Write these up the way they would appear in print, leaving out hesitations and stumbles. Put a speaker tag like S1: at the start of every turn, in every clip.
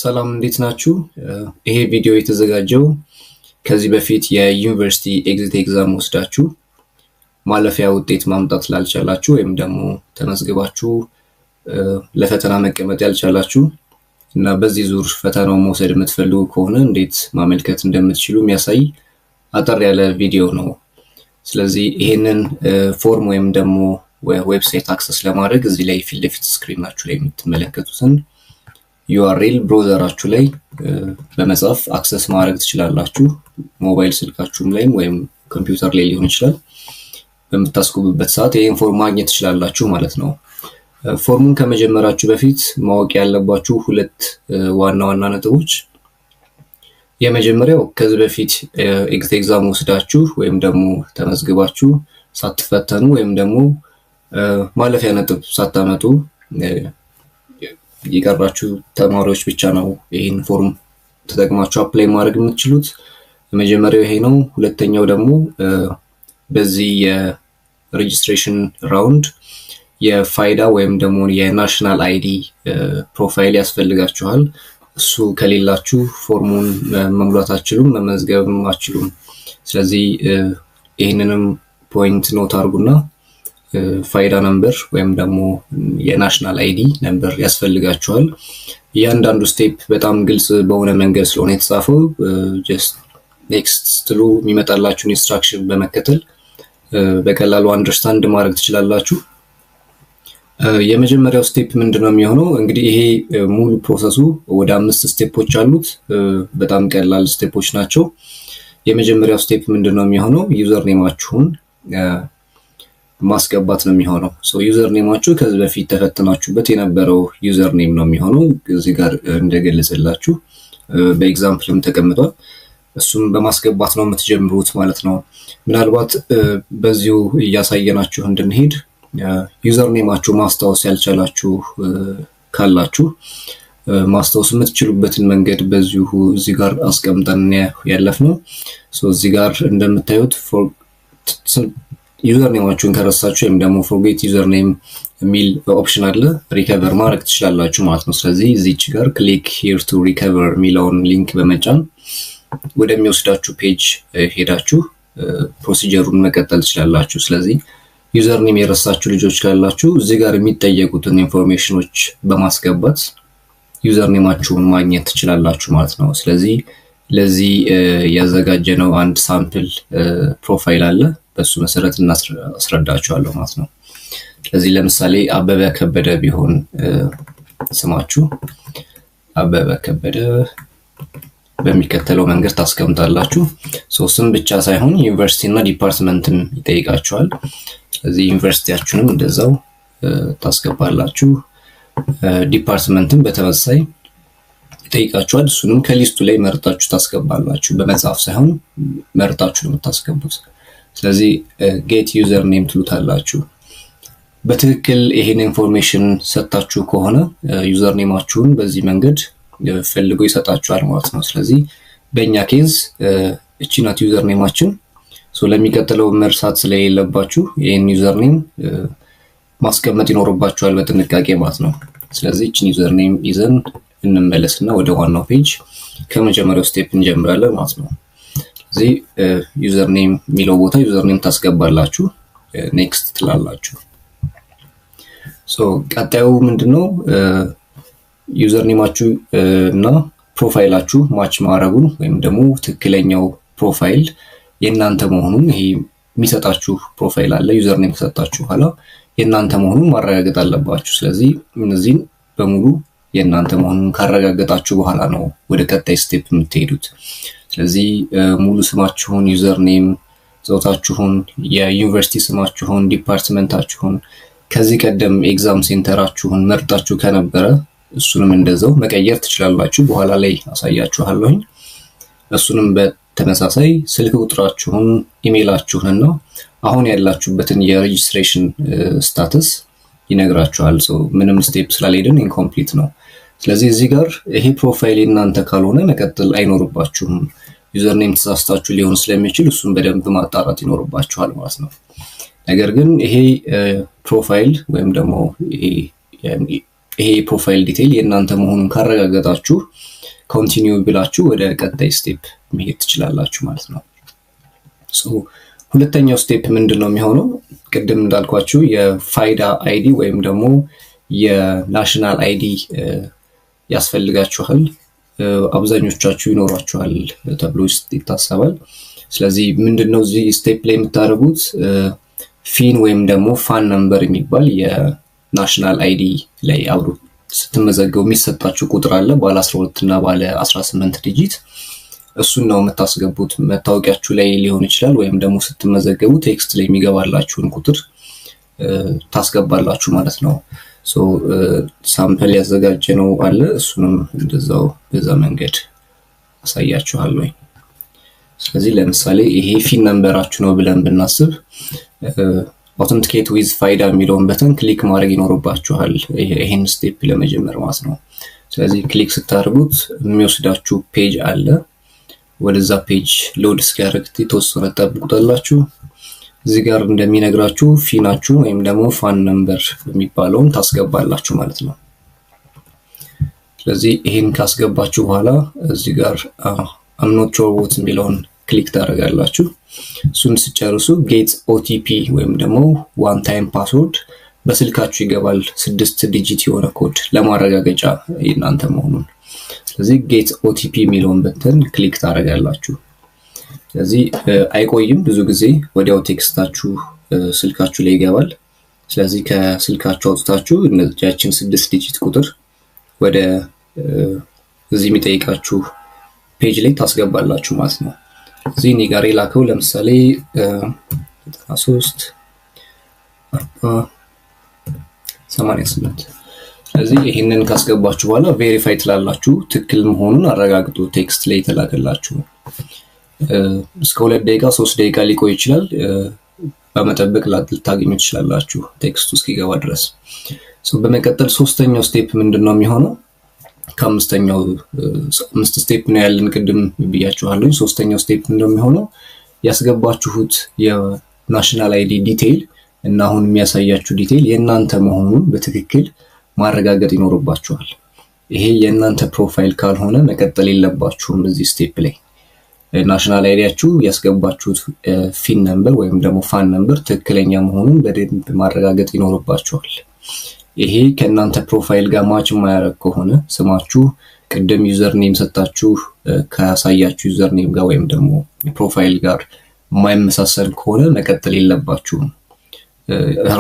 S1: ሰላም እንዴት ናችሁ? ይሄ ቪዲዮ የተዘጋጀው ከዚህ በፊት የዩኒቨርሲቲ exit exam ወስዳችሁ ማለፊያ ውጤት ማምጣት ላልቻላችሁ ወይም ደግሞ ተመዝግባችሁ ለፈተና መቀመጥ ያልቻላችሁ እና በዚህ ዙር ፈተናውን መውሰድ የምትፈልጉ ከሆነ እንዴት ማመልከት እንደምትችሉ የሚያሳይ አጠር ያለ ቪዲዮ ነው። ስለዚህ ይሄንን form ወይም ደግሞ website access ለማድረግ እዚህ ላይ ፊት ለፊት screen ኣችሁ ላይ የምትመለከቱትን URL browser ኣችሁ ላይ በመጻፍ access ማድረግ ትችላላችሁ። ሞባይል ስልካችሁም ላይም ወይም ኮምፒውተር ላይ ሊሆን ይችላል። በምታስገቡበት ሰዓት ይህን form ማግኘት ትችላላችሁ ማለት ነው። Form ኡን ከመጀመራችሁ በፊት ማወቅ ያለባችሁ ሁለት ዋና ዋና ነጥቦች፣ የመጀመሪያው ከዚህ በፊት exit exam ወስዳችሁ ወይም ደግሞ ተመዝግባችሁ ሳትፈተኑ ወይም ደግሞ ማለፊያ ነጥብ ሳታመጡ የቀራችሁ ተማሪዎች ብቻ ነው ይህን form ተጠቅማችሁ apply ማድረግ የምትችሉት። የመጀመሪያው ይሄ ነው። ሁለተኛው ደግሞ በዚህ የ registration round የፋይዳ ወይም ደግሞ የ national ID profile ያስፈልጋችኋል። እሱ ከሌላችሁ form ኡን መሙላት አትችሉም፣ መመዝገብም አትችሉም። ስለዚህ ይህንንም point note አድርጉና ፋይዳ number ወይም ደግሞ የ national ID number ያስፈልጋችኋል። እያንዳንዱ step በጣም ግልጽ በሆነ መንገድ ስለሆነ የተጻፈው just next ስትሉ የሚመጣላችሁን instruction በመከተል በቀላሉ understand ማድረግ ትችላላችሁ። የመጀመሪያው step ምንድን ነው የሚሆነው? እንግዲህ ይሄ ሙሉ process ኡ ወደ አምስት step ኦች አሉት። በጣም ቀላል step ኦች ናቸው። የመጀመሪያው step ምንድን ነው የሚሆነው? Username ኣችሁን ማስገባት ነው የሚሆነው። Username ኣችሁ ከዚህ በፊት ተፈትናችሁበት የነበረው username ነው የሚሆነው። እዚህ ጋር እንደገለጸላችሁ በ example ም ተቀምጧል። እሱም በማስገባት ነው የምትጀምሩት ማለት ነው። ምናልባት በዚሁ እያሳየናችሁ እንድንሄድ username ኣችሁ ማስታወስ ያልቻላችሁ ካላችሁ ማስታወስ የምትችሉበትን መንገድ በዚሁ እዚህ ጋር አስቀምጠን ያለፍነው። እዚህ ጋር እንደምታዩት username ኣችሁን ከረሳችሁ ወይም ደግሞ forget username የሚል option አለ፣ recover ማድረግ ትችላላችሁ ማለት ነው። ስለዚህ እዚች ጋር click here to recover የሚለውን link በመጫን ወደሚወስዳችሁ page ሄዳችሁ procedure ኡን መቀጠል ትችላላችሁ። ስለዚህ username የረሳችሁ ልጆች ካላችሁ እዚህ ጋር የሚጠየቁትን information ኦች በማስገባት username ኣችሁን ማግኘት ትችላላችሁ ማለት ነው። ስለዚህ ለዚህ ያዘጋጀነው አንድ sample profile አለ። በሱ መሰረት እናስረዳችኋለሁ ማለት ነው። ስለዚህ ለምሳሌ አበበ ከበደ ቢሆን ስማችሁ፣ አበበ ከበደ በሚከተለው መንገድ ታስቀምጣላችሁ። ስም ብቻ ሳይሆን ዩኒቨርሲቲ እና department ም ይጠይቃችኋል። ስለዚህ ዩኒቨርሲቲያችሁንም እንደዛው ታስገባላችሁ። Department ም በተመሳሳይ ይጠይቃችኋል። እሱንም ከ list ኡ ላይ መርጣችሁ ታስገባላችሁ። በመጻፍ ሳይሆን መርጣችሁ ነው የምታስገቡት። ስለዚህ get username ትሉታላችሁ። በትክክል ይሄን information ሰጥታችሁ ከሆነ username ኣችሁን በዚህ መንገድ ፈልጎ ይሰጣችኋል ማለት ነው። ስለዚህ በእኛ case እቺ ናት username ኣችን። ለሚቀጥለው መርሳት ስለሌለባችሁ ይህን username ማስቀመጥ ይኖርባችኋል በጥንቃቄ ማለት ነው። ስለዚህ እችን username ይዘን እንመለስና ወደ ዋናው page ከመጀመሪያው step እንጀምራለን ማለት ነው። እዚህ username የሚለው ቦታ username ታስገባላችሁ፣ next ትላላችሁ። ቀጣዩ ምንድነው? Username ኣችሁ እና profile ኣችሁ match ማድረጉን ወይም ደግሞ ትክክለኛው profile የእናንተ መሆኑን፣ ይሄ የሚሰጣችሁ profile አለ። Username ከሰጣችሁ በኋላ የእናንተ መሆኑን ማረጋገጥ አለባችሁ። ስለዚህ እነዚህን በሙሉ የእናንተ መሆኑን ካረጋገጣችሁ በኋላ ነው ወደ ቀጣይ step የምትሄዱት። ስለዚህ ሙሉ ስማችሁን፣ username፣ ጾታችሁን፣ የዩኒቨርሲቲ ስማችሁን፣ department ኣችሁን፣ ከዚህ ቀደም exam center ኣችሁን መርጣችሁ ከነበረ እሱንም እንደዛው መቀየር ትችላላችሁ። በኋላ ላይ አሳያችኋለሁኝ። እሱንም በተመሳሳይ ስልክ ቁጥራችሁን፣ ኢሜይላችሁን እና አሁን ያላችሁበትን የ registration status ይነግራችኋል። ምንም step ስላልሄድን incomplete ነው። ስለዚህ እዚህ ጋር ይሄ profile የእናንተ ካልሆነ መቀጠል አይኖርባችሁም። Username ተሳስታችሁ ሊሆን ስለሚችል እሱን በደንብ ማጣራት ይኖርባችኋል ማለት ነው። ነገር ግን ይሄ profile ወይም ደግሞ ይሄ የ profile detail የእናንተ መሆኑን ካረጋገጣችሁ continue ብላችሁ ወደ ቀጣይ step መሄድ ትችላላችሁ ማለት ነው። ሁለተኛው step ምንድን ነው የሚሆነው? ቅድም እንዳልኳችሁ የፋይዳ ID ወይም ደግሞ የ national ID ያስፈልጋችኋል። አብዛኞቻችሁ ይኖሯችኋል ተብሎ ይታሰባል። ስለዚህ ምንድነው እዚህ step ላይ የምታደርጉት? FIN ወይም ደግሞ FAN number የሚባል የ national ID ላይ አብሮ ስትመዘገቡ የሚሰጣችሁ ቁጥር አለ፣ ባለ 12 እና ባለ 18 digit። እሱን ነው የምታስገቡት። መታወቂያችሁ ላይ ሊሆን ይችላል፣ ወይም ደግሞ ስትመዘገቡ text ላይ የሚገባላችሁን ቁጥር ታስገባላችሁ ማለት ነው። Sample ያዘጋጀነው አለ፣ እሱንም እንደዛው በዛ መንገድ አሳያችኋለሁ። ስለዚህ ለምሳሌ ይሄ FIN number ኣችሁ ነው ብለን ብናስብ authenticate with ፋይዳ የሚለውን button click ማድረግ ይኖርባችኋል፣ ይሄን step ለመጀመር ማለት ነው። ስለዚህ click ስታደርጉት የሚወስዳችሁ page አለ። ወደዛ page load እስኪያደርግ የተወሰነ ትጠብቁታላችሁ። እዚህ ጋር እንደሚነግራችሁ FIN ኣችሁ ወይም ደግሞ FAN number የሚባለውን ታስገባላችሁ ማለት ነው። ስለዚህ ይሄን ካስገባችሁ በኋላ እዚህ ጋር "I'm not robot" የሚለውን click ታደርጋላችሁ። እሱን ስትጨርሱ get OTP ወይም ደግሞ one time password በስልካችሁ ይገባል። 6 digit የሆነ ኮድ ለማረጋገጫ የእናንተ መሆኑን። ስለዚህ get OTP የሚለውን button click ታደርጋላችሁ። ስለዚህ አይቆይም፣ ብዙ ጊዜ ወዲያው text ኣችሁ ስልካችሁ ላይ ይገባል። ስለዚህ ከስልካችሁ አውጥታችሁ ያችን 6 digit ቁጥር ወደ እዚህ የሚጠይቃችሁ page ላይ ታስገባላችሁ ማለት ነው። እዚህ እኔ ጋር የላከው ለምሳሌ 93 40 88። ስለዚህ ይህንን ካስገባችሁ በኋላ verify ትላላችሁ። ትክክል መሆኑን አረጋግጡ። Text ላይ የተላከላችሁ እስከ 2 ደቂቃ 3 ደቂቃ ሊቆይ ይችላል። በመጠበቅ ልታገኙ ትችላላችሁ text ኡ እስኪገባ ድረስ። በመቀጠል ሶስተኛው step ምንድን ነው የሚሆነው? ከአምስተኛው አምስት step ነው ያለን፣ ቅድም ብያችኋለሁ። ሶስተኛው step ምንድን ነው የሚሆነው? ያስገባችሁት የ national ID detail እና አሁን የሚያሳያችሁ detail የእናንተ መሆኑን በትክክል ማረጋገጥ ይኖርባችኋል። ይሄ የእናንተ profile ካልሆነ መቀጠል የለባችሁም። እዚህ step ላይ national ID ያችሁ ያስገባችሁት FIN number ወይም ደግሞ FAN number ትክክለኛ መሆኑን በደንብ ማረጋገጥ ይኖርባችኋል። ይሄ ከእናንተ profile ጋር match የማያደርግ ከሆነ፣ ስማችሁ ቅድም username ሰጣችሁ ካሳያችሁ username ጋር ወይም ደግሞ profile ጋር የማይመሳሰል ከሆነ መቀጠል የለባችሁም።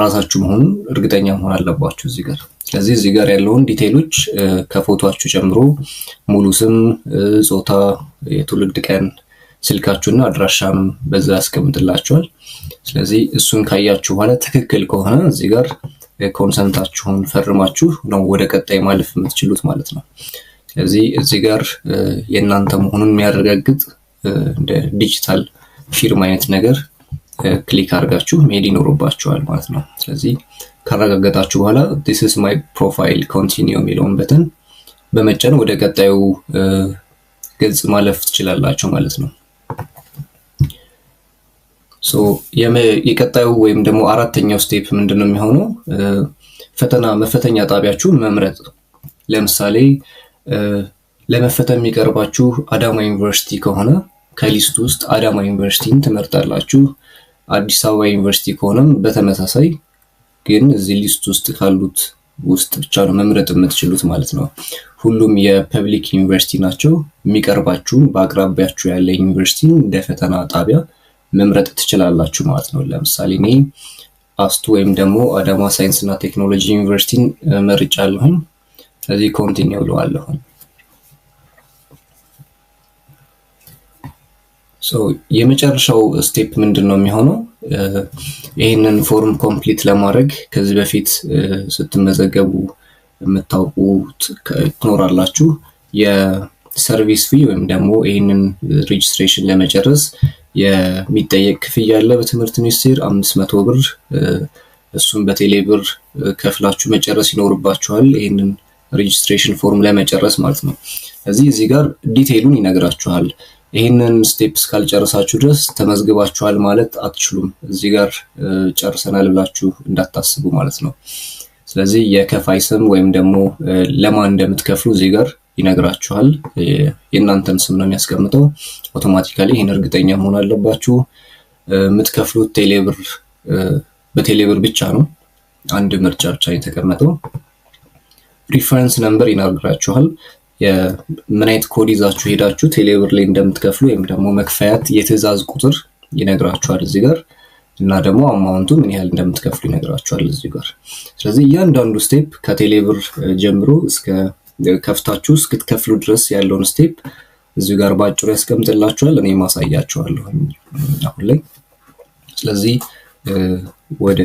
S1: ራሳችሁ መሆኑን እርግጠኛ መሆን አለባችሁ እዚህ ጋር። ስለዚህ እዚህ ጋር ያለውን detail ኦች ከፎቷችሁ ጨምሮ ሙሉ ስም፣ ጾታ፣ የትውልድ ቀን፣ ስልካችሁና አድራሻም በዛ ያስቀምጥላችኋል። ስለዚህ እሱን ካያችሁ በኋላ ትክክል ከሆነ እዚህ ጋር consent ኣችሁን ፈርማችሁ ነው ወደ ቀጣይ ማለፍ የምትችሉት ማለት ነው። ስለዚህ እዚህ ጋር የእናንተ መሆኑን የሚያረጋግጥ እንደ ዲጂታል ፊርማ አይነት ነገር click አድርጋችሁ መሄድ ይኖርባችኋል ማለት ነው። ስለዚህ ካረጋገጣችሁ በኋላ "This is my profile, continue" የሚለውን button በመጫን ወደ ቀጣዩ ገጽ ማለፍ ትችላላችሁ ማለት ነው። የቀጣዩ ወይም ደግሞ አራተኛው step ምንድን ነው የሚሆነው? ፈተና መፈተኛ ጣቢያችሁን መምረጥ። ለምሳሌ ለመፈተን የሚቀርባችሁ አዳማ ዩኒቨርሲቲ ከሆነ ከ list ውስጥ አዳማ ዩኒቨርሲቲን ትመርጣላችሁ። አዲስ አበባ ዩኒቨርሲቲ ከሆነም በተመሳሳይ፣ ግን እዚህ list ውስጥ ካሉት ውስጥ ብቻ ነው መምረጥ የምትችሉት ማለት ነው። ሁሉም የ public ዩኒቨርሲቲ ናቸው። የሚቀርባችሁን በአቅራቢያችሁ ያለ ዩኒቨርሲቲ እንደ ፈተና ጣቢያ መምረጥ ትችላላችሁ ማለት ነው። ለምሳሌ እኔ አስቱ ወይም ደግሞ አዳማ ሳይንስ እና ቴክኖሎጂ ዩኒቨርሲቲን መርጫለሁኝ። ስለዚህ continue እለዋለሁኝ። የመጨረሻው step ምንድን ነው የሚሆነው? ይህንን form complete ለማድረግ ከዚህ በፊት ስትመዘገቡ የምታውቁት ትኖራላችሁ። የ service fee ወይም ደግሞ ይህንን registration ለመጨረስ የሚጠየቅ ክፍያ አለ በትምህርት ሚኒስቴር 500 ብር። እሱን በቴሌ ብር ከፍላችሁ መጨረስ ይኖርባችኋል፣ ይህንን registration form ለመጨረስ ማለት ነው። እዚህ ጋር detail ኡን ይነግራችኋል። ይህንን step እስካልጨረሳችሁ ድረስ ተመዝግባችኋል ማለት አትችሉም። እዚህ ጋር ጨርሰናል ብላችሁ እንዳታስቡ ማለት ነው። ስለዚህ የከፋይ ስም ወይም ደግሞ ለማን እንደምትከፍሉ እዚህ ጋር ይነግራችኋል። የእናንተን ስም ነው የሚያስቀምጠው። Automatically ይህን እርግጠኛ መሆን አለባችሁ። የምትከፍሉት ቴሌብር በቴሌብር ብቻ ነው። አንድ ምርጫ ብቻ የተቀመጠው። Reference number ይነግራችኋል። ምን አይነት ኮድ ይዛችሁ ሄዳችሁ ቴሌብር ላይ እንደምትከፍሉ ወይም ደግሞ መክፈያት የትዕዛዝ ቁጥር ይነግራችኋል እዚህ ጋር፣ እና ደግሞ amount ኡ ምን ያህል እንደምትከፍሉ ይነግራችኋል እዚህ ጋር። ስለዚህ እያንዳንዱ step ከቴሌብር ጀምሮ እስከ ከፍታችሁ እስክትከፍሉ ድረስ ያለውን step እዚሁ ጋር በአጭሩ ያስቀምጥላችኋል። እኔ ማሳያችኋለሁ አሁን ላይ። ስለዚህ ወደ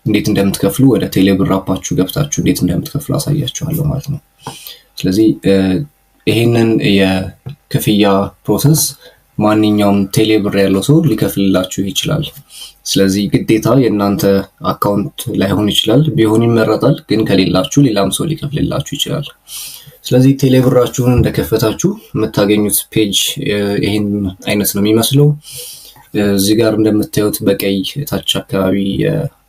S1: እንዴት እንደምትከፍሉ፣ ወደ ቴሌብር app ኣችሁ ገብታችሁ እንዴት እንደምትከፍሉ አሳያችኋለሁ ማለት ነው። ስለዚህ ይሄንን የክፍያ process ማንኛውም ቴሌብር ያለው ሰው ሊከፍልላችሁ ይችላል። ስለዚህ ግዴታ የእናንተ account ላይሆን ይችላል፣ ቢሆን ይመረጣል። ግን ከሌላችሁ ሌላም ሰው ሊከፍልላችሁ ይችላል። ስለዚህ ቴሌብራችሁን እንደከፈታችሁ የምታገኙት page ይህን አይነት ነው የሚመስለው። እዚህ ጋር እንደምታዩት በቀይ ታች አካባቢ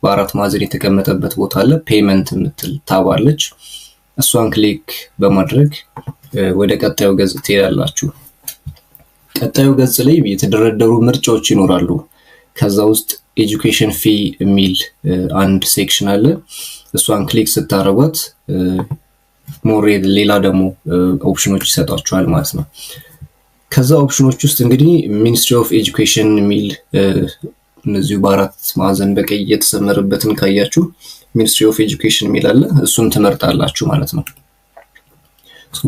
S1: በአራት ማዕዘን የተቀመጠበት ቦታ አለ። Payment የምትል tab አለች። እሷን click በማድረግ ወደ ቀጣዩ ገጽ ትሄዳላችሁ። ቀጣዩ ገጽ ላይ የተደረደሩ ምርጫዎች ይኖራሉ። ከዛ ውስጥ education fee የሚል አንድ section አለ። እሷን click ስታደርጓት more ሌላ ደግሞ option ኖች ይሰጧችኋል ማለት ነው። ከዛ option ኖች ውስጥ እንግዲህ Ministry of Education የሚል እነዚሁ በአራት ማዕዘን በቀይ የተሰመረበትን ካያችሁ Ministry of Education የሚል አለ። እሱን ትመርጣላችሁ ማለት ነው።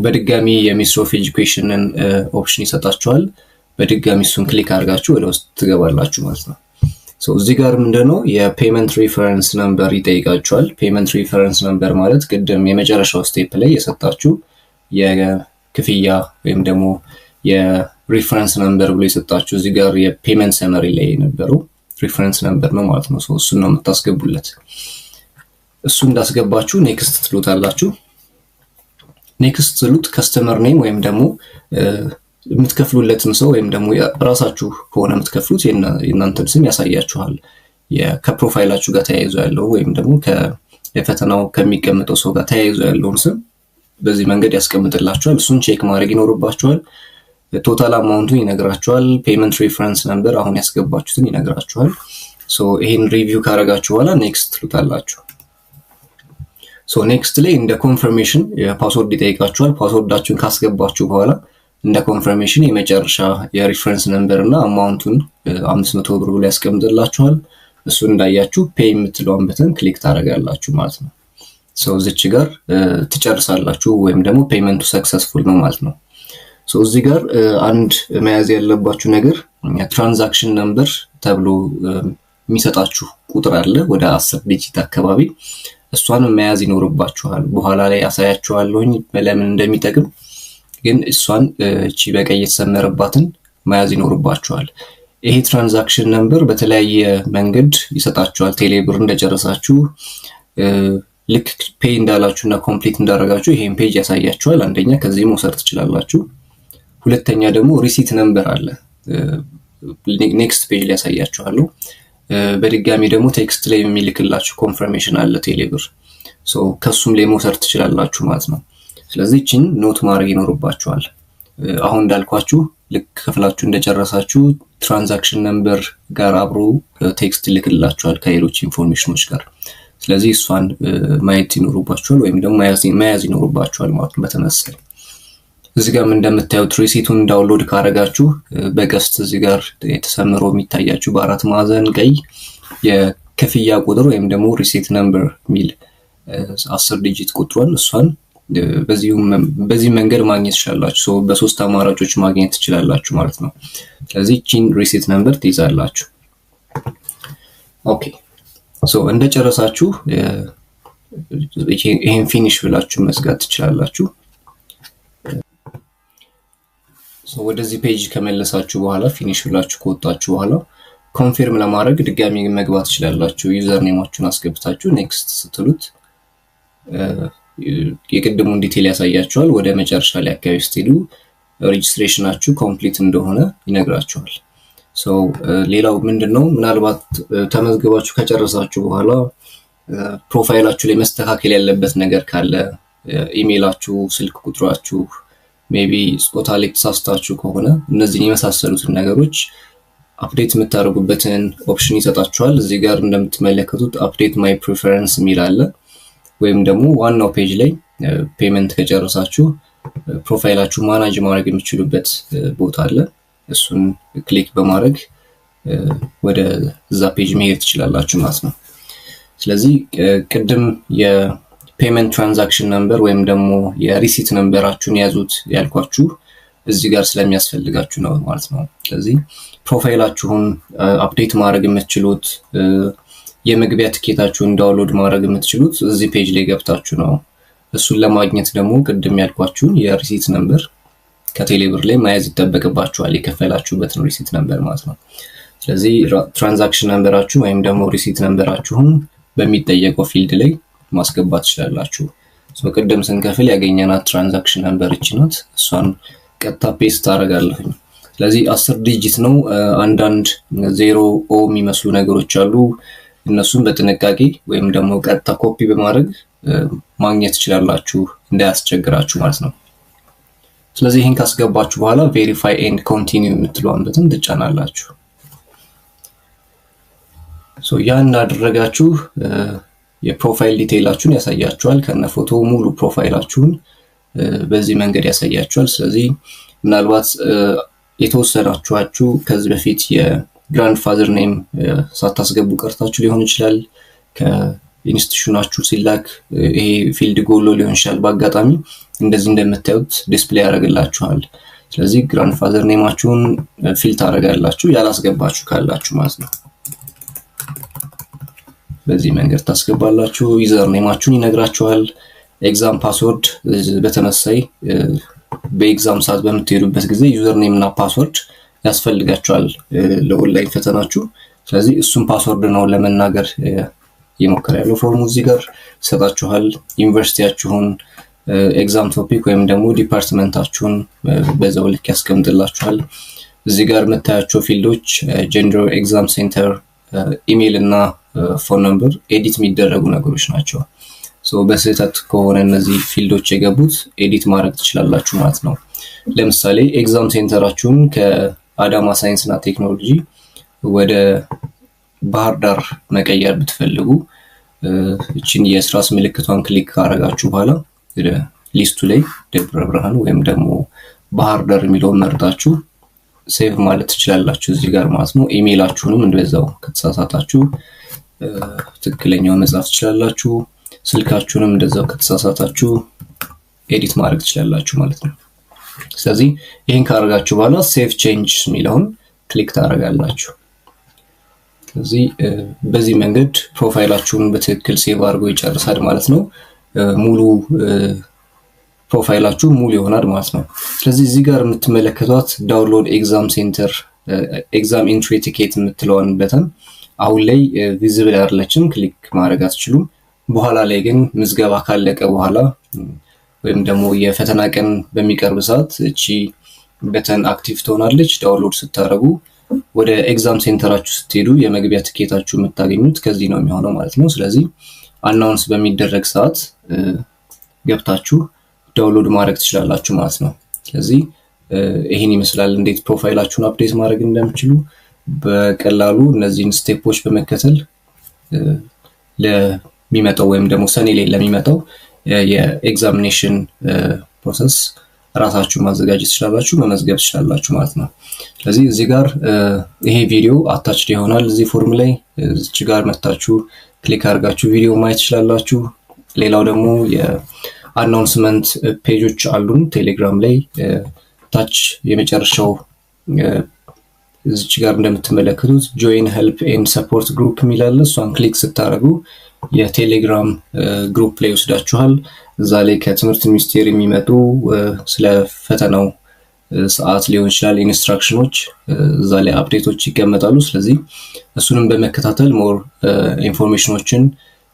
S1: በድጋሚ የ Ministry of Education ን option ይሰጣችኋል። በድጋሚ እሱን click አድርጋችሁ ወደ ውስጥ ትገባላችሁ ማለት ነው። እዚህ ጋር ምንድነው የ payment reference number ይጠይቃችኋል። Payment reference number ማለት ቅድም የመጨረሻው step ላይ የሰጣችሁ የክፍያ ወይም ደግሞ የ reference number ብሎ የሰጣችሁ እዚህ ጋር የ payment summary ላይ የነበረው reference number ነው ማለት ነው። እሱን ነው የምታስገቡለት። እሱ እንዳስገባችሁ next ትሉታላችሁ። Next ስትሉት customer name ወይም ደግሞ የምትከፍሉለትን ሰው ወይም ደግሞ ራሳችሁ ከሆነ የምትከፍሉት የእናንተን ስም ያሳያችኋል። ከ profile ኣችሁ ጋር ተያይዞ ያለው ወይም ደግሞ የፈተናው ከሚቀመጠው ሰው ጋር ተያይዞ ያለውን ስም በዚህ መንገድ ያስቀምጥላችኋል። እሱን check ማድረግ ይኖርባችኋል። Total amount ኡን ይነግራችኋል። Payment reference number አሁን ያስገባችሁትን ይነግራችኋል። ይሄን review ካረጋችሁ በኋላ next ትሉታላችሁ። So next ላይ እንደ confirmation password ይጠይቃችኋል። Password ኣችሁን ካስገባችሁ በኋላ እንደ confirmation የመጨረሻ የ reference number እና amount ኡን 500 ብር ብሎ ያስቀምጥላችኋል። እሱን እንዳያችሁ pay የምትለዋን button click ታደርጋላችሁ ማለት ነው። So እዚች ጋር ትጨርሳላችሁ ወይም ደግሞ payment ኡ successful ነው ማለት ነው። እዚህ ጋር አንድ መያዝ ያለባችሁ ነገር transaction number ተብሎ የሚሰጣችሁ ቁጥር አለ፣ ወደ 10 digit አካባቢ። እሷን መያዝ ይኖርባችኋል። በኋላ ላይ አሳያችኋለሁኝ ለምን እንደሚጠቅም፣ ግን እሷን እቺ በቀይ የተሰመረባትን መያዝ ይኖርባችኋል። ይሄ transaction number በተለያየ መንገድ ይሰጣችኋል። ቴሌብር እንደጨረሳችሁ ልክ pay እንዳላችሁ እና complete እንዳደረጋችሁ ይሄን page ያሳያችኋል። አንደኛ ከዚህ መውሰድ ትችላላችሁ። ሁለተኛ ደግሞ receipt number አለ። Next page ላይ ያሳያችኋለሁ። በድጋሚ ደግሞ text ላይ የሚልክላችሁ confirmation አለ ቴሌብር፣ ከሱም ላይ መውሰድ ትችላላችሁ ማለት ነው። ስለዚህ ይህችን note ማድረግ ይኖርባችኋል። አሁን እንዳልኳችሁ ልክ ከፍላችሁ እንደጨረሳችሁ transaction number ጋር አብሮ text ይልክላችኋል ከሌሎች information ኖች ጋር። ስለዚህ እሷን ማየት ይኖርባችኋል ወይም ደግሞ መያዝ ይኖርባችኋል ማለት ነው። በተመሳሳይ እዚህ ጋርም እንደምታዩት receipt ኡን download ካረጋችሁ በቀስት እዚህ ጋር የተሰምሮ የሚታያችሁ በአራት ማዕዘን ቀይ የክፍያ ቁጥር ወይም ደግሞ receipt number የሚል 10 digit ቁጥሯን እሷን በዚህ መንገድ ማግኘት ትችላላችሁ። በሶስት አማራጮች ማግኘት ትችላላችሁ ማለት ነው። ስለዚህ ይቺን receipt number ትይዛላችሁ። Okay, so እንደጨረሳችሁ ይሄን finish ብላችሁ መዝጋት ትችላላችሁ። ወደዚህ page ከመለሳችሁ በኋላ፣ finish ብላችሁ ከወጣችሁ በኋላ confirm ለማድረግ ድጋሚ መግባት ትችላላችሁ። Username ኣችሁን አስገብታችሁ next ስትሉት የቅድሙን detail ያሳያችኋል። ወደ መጨረሻ ላይ አካባቢ ስትሄዱ registration ኣችሁ complete እንደሆነ ይነግራችኋል። ሌላው ምንድን ነው፣ ምናልባት ተመዝግባችሁ ከጨረሳችሁ በኋላ Profile ኣችሁ ላይ መስተካከል ያለበት ነገር ካለ፣ ኢሜይላችሁ፣ ስልክ ቁጥራችሁ፣ maybe ጾታ ላይ ተሳስታችሁ ከሆነ፣ እነዚህን የመሳሰሉትን ነገሮች update የምታደርጉበትን option ይሰጣችኋል። እዚህ ጋር እንደምትመለከቱት "Update my preference" የሚል አለ። ወይም ደግሞ ዋናው page ላይ payment ከጨረሳችሁ profile ኣችሁ manage ማድረግ የምትችሉበት ቦታ አለ። እሱን click በማድረግ ወደ እዛ page መሄድ ትችላላችሁ ማለት ነው። ስለዚህ ቅድም የ payment transaction number ወይም ደግሞ የ receipt number ኣችሁን ያዙት ያልኳችሁ እዚህ ጋር ስለሚያስፈልጋችሁ ነው ማለት ነው። ስለዚህ profile ኣችሁን update ማድረግ የምትችሉት፣ የመግቢያ ትኬታችሁን download ማድረግ የምትችሉት እዚህ page ላይ ገብታችሁ ነው። እሱን ለማግኘት ደግሞ ቅድም ያልኳችሁን የ receipt number ከቴሌብር ላይ መያዝ ይጠበቅባችኋል፣ የከፈላችሁበትን receipt number ማለት ነው። ስለዚህ transaction number ኣችሁ ወይም ደግሞ receipt number ኣችሁን በሚጠየቀው field ላይ ማስገባት ትችላላችሁ። ቅድም ስንከፍል ያገኘናት transaction number እቺ ናት። እሷን ቀጥታ paste ታደርጋለሁኝ። ስለዚህ 10 digit ነው። አንዳንድ ዜሮ ኦ የሚመስሉ ነገሮች አሉ። እነሱን በጥንቃቄ ወይም ደግሞ ቀጥታ ኮፒ በማድረግ ማግኘት ትችላላችሁ፣ እንዳያስቸግራችሁ ማለት ነው። ስለዚህ ይህን ካስገባችሁ በኋላ "Verify and continue" የምትለዋን button ትጫናላችሁ። ያን እንዳደረጋችሁ የ profile detail ኣችሁን ያሳያችኋል። ከነ ፎቶ ሙሉ profile ኣችሁን በዚህ መንገድ ያሳያችኋል። ስለዚህ ምናልባት የተወሰናችኋችሁ ከዚህ በፊት የ grandfather name ሳታስገቡ ቀርታችሁ ሊሆን ይችላል። ከ institution ኣችሁ ሲላክ ይሄ field ጎሎ ሊሆን ይችላል። በአጋጣሚ እንደዚህ እንደምታዩት display ያደርግላችኋል። ስለዚህ grandfather name ኣችሁን fill ታደርጋላችሁ ያላስገባችሁ ካላችሁ ማለት ነው። በዚህ መንገድ ታስገባላችሁ። Username ኣችሁን ይነግራችኋል። Exam password በተመሳሳይ በ exam ሰዓት በምትሄዱበት ጊዜ username እና password ያስፈልጋችኋል ለኦንላይን ፈተናችሁ። ስለዚህ እሱን password ነው ለመናገር እየሞከረ ያለው ፎርሙ፣ እዚህ ጋር ይሰጣችኋል። ዩኒቨርሲቲያችሁን፣ exam topic ወይም ደግሞ department ኣችሁን በዛው ልክ ያስቀምጥላችኋል። እዚህ ጋር የምታያቸው field ኦች gender፣ exam center፣ email እና phone number edit የሚደረጉ ነገሮች ናቸው። በስህተት ከሆነ እነዚህ field ኦች የገቡት edit ማድረግ ትችላላችሁ ማለት ነው። ለምሳሌ exam center ኣችሁን ከአዳማ ሳይንስና ቴክኖሎጂ ወደ ባህር ዳር መቀየር ብትፈልጉ እችን የእርሳስ ምልክቷን click ካረጋችሁ በኋላ list ኡ ላይ ደብረ ብርሃን ወይም ደግሞ ባህር ዳር የሚለውን መርጣችሁ save ማለት ትችላላችሁ እዚህ ጋር ማለት ነው። ኢሜይላችሁንም እንደዛው ከተሳሳታችሁ ትክክለኛውን መጻፍ ትችላላችሁ። ስልካችሁንም እንደዛው ከተሳሳታችሁ edit ማድረግ ትችላላችሁ ማለት ነው። ስለዚህ ይህን ካደረጋችሁ በኋላ "Save change" የሚለውን click ታደርጋላችሁ። ስለዚህ በዚህ መንገድ profile ኣችሁን በትክክል save አድርጎ ይጨርሳል ማለት ነው። ሙሉ profile ኣችሁ ሙሉ ይሆናል ማለት ነው። ስለዚህ እዚህ ጋር የምትመለከቷት "Download exam center exam entry ticket" የምትለዋን button አሁን ላይ visible አይደለችም፣ click ማድረግ አትችሉም። በኋላ ላይ ግን ምዝገባ ካለቀ በኋላ ወይም ደግሞ የፈተና ቀን በሚቀርብ ሰዓት እቺ button active ትሆናለች። Download ስታደርጉ ወደ exam center ኣችሁ ስትሄዱ የመግቢያ ትኬታችሁ የምታገኙት ከዚህ ነው የሚሆነው ማለት ነው። ስለዚህ announce በሚደረግ ሰዓት ገብታችሁ download ማድረግ ትችላላችሁ ማለት ነው። ስለዚህ ይህን ይመስላል እንዴት profile ኣችሁን update ማድረግ እንደምትችሉ። በቀላሉ እነዚህን step ኦች በመከተል ለሚመጣው ወይም ደግሞ ሰኔ ላይ ለሚመጣው የ examination process ራሳችሁን ማዘጋጀት ትችላላችሁ፣ መመዝገብ ትችላላችሁ ማለት ነው። ስለዚህ እዚህ ጋር ይሄ ቪዲዮ attached ይሆናል እዚህ ፎርም ላይ፣ እዚች ጋር መታችሁ click አድርጋችሁ ቪዲዮ ማየት ትችላላችሁ። ሌላው ደግሞ የ announcement page ኦች አሉን ቴሌግራም ላይ፣ ታች የመጨረሻው እዚች ጋር እንደምትመለከቱት "Join help and support group" የሚል አለ። እሷን click ስታደርጉ የቴሌግራም group ላይ ይወስዳችኋል። እዛ ላይ ከትምህርት ሚኒስቴር የሚመጡ ስለ ፈተናው ሰዓት ሊሆን ይችላል፣ instruction ኦች እዛ ላይ update ኦች ይቀመጣሉ። ስለዚህ እሱንም በመከታተል more information ኦችን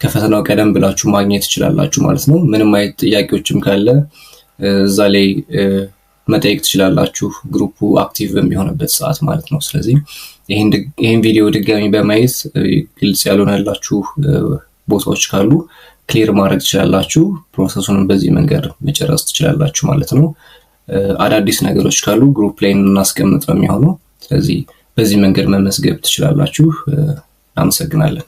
S1: ከፈተናው ቀደም ብላችሁ ማግኘት ትችላላችሁ ማለት ነው። ምንም አይነት ጥያቄዎችም ካለ እዛ ላይ መጠየቅ ትችላላችሁ፣ group ኡ active በሚሆንበት ሰዓት ማለት ነው። ስለዚህ ይህን ቪዲዮ ድጋሚ በማየት ግልጽ ያልሆነላችሁ ቦታዎች ካሉ clear ማድረግ ትችላላችሁ። Process ኡንም በዚህ መንገድ መጨረስ ትችላላችሁ ማለት ነው። አዳዲስ ነገሮች ካሉ group ላይ እናስቀምጥ ነው የሚሆነው። ስለዚህ በዚህ መንገድ መመዝገብ ትችላላችሁ። እናመሰግናለን።